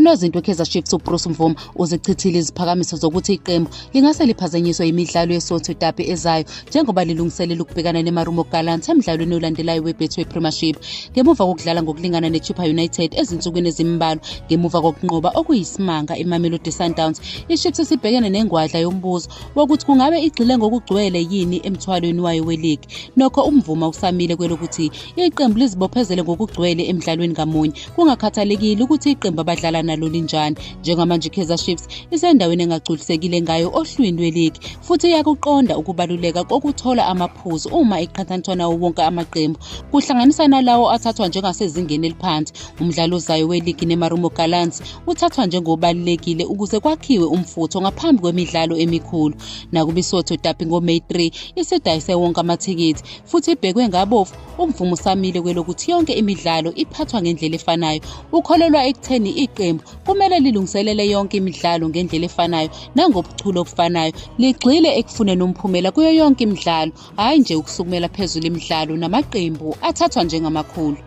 Unozinti weKaizer Chiefs uBruce Mvuma uzichithile iziphakamiso zokuthi iqembu lingase liphazanyiswe imidlalo yeSoweto Derby ezayo njengoba lilungiselela ukubhekana neMarumo Gallants emdlalweni olandelayo weBetway Premiership. Ngemuva kokudlala ngokulingana neChippa United ezinsukwini ezimbalwa ngemuva kokunqoba okuyisimanga iMamelodi Sundowns, iChiefs isibhekene nengwadla yombuzo wokuthi kungabe igxile ngokugcwele yini emthwalweni wayo weligi. Nokho uMvuma usamile kwelokuthi iqembu lizibophezele ngokugcwele emdlalweni ngamunye kungakhathalekile ukuthi iqembu abadlala nalo linjani. Njengamanje iKaizer Chiefs isendaweni engagculisekile ngayo ohlwini lweligi futhi iyakuqonda ukubaluleka kokuthola amaphuzu uma iqhathaniswa nawo wonke amaqembu kuhlanganisa nalawo athathwa njengasezingeni eliphansi. Umdlalo ozayo weligi neMarumo Gallants uthathwa njengobalulekile ukuze kwakhiwe umfutho ngaphambi kwemidlalo emikhulu. Nakuba iSoweto Derby ngoMeyi 3 isidayise wonke amathikithi futhi ibhekwe ngabovu, uMvuma usamile kwelokuthi yonke imidlalo iphathwa ngendlela efanayo. Ukholelwa ekutheni iqembu kumele lilungiselele yonke imidlalo ngendlela efanayo nangobuchule obufanayo, ligxile ekufuneni umphumela kuyo yonke imidlalo, hhayi nje ukusukumela phezulu imidlalo namaqembu athathwa njengamakhulu.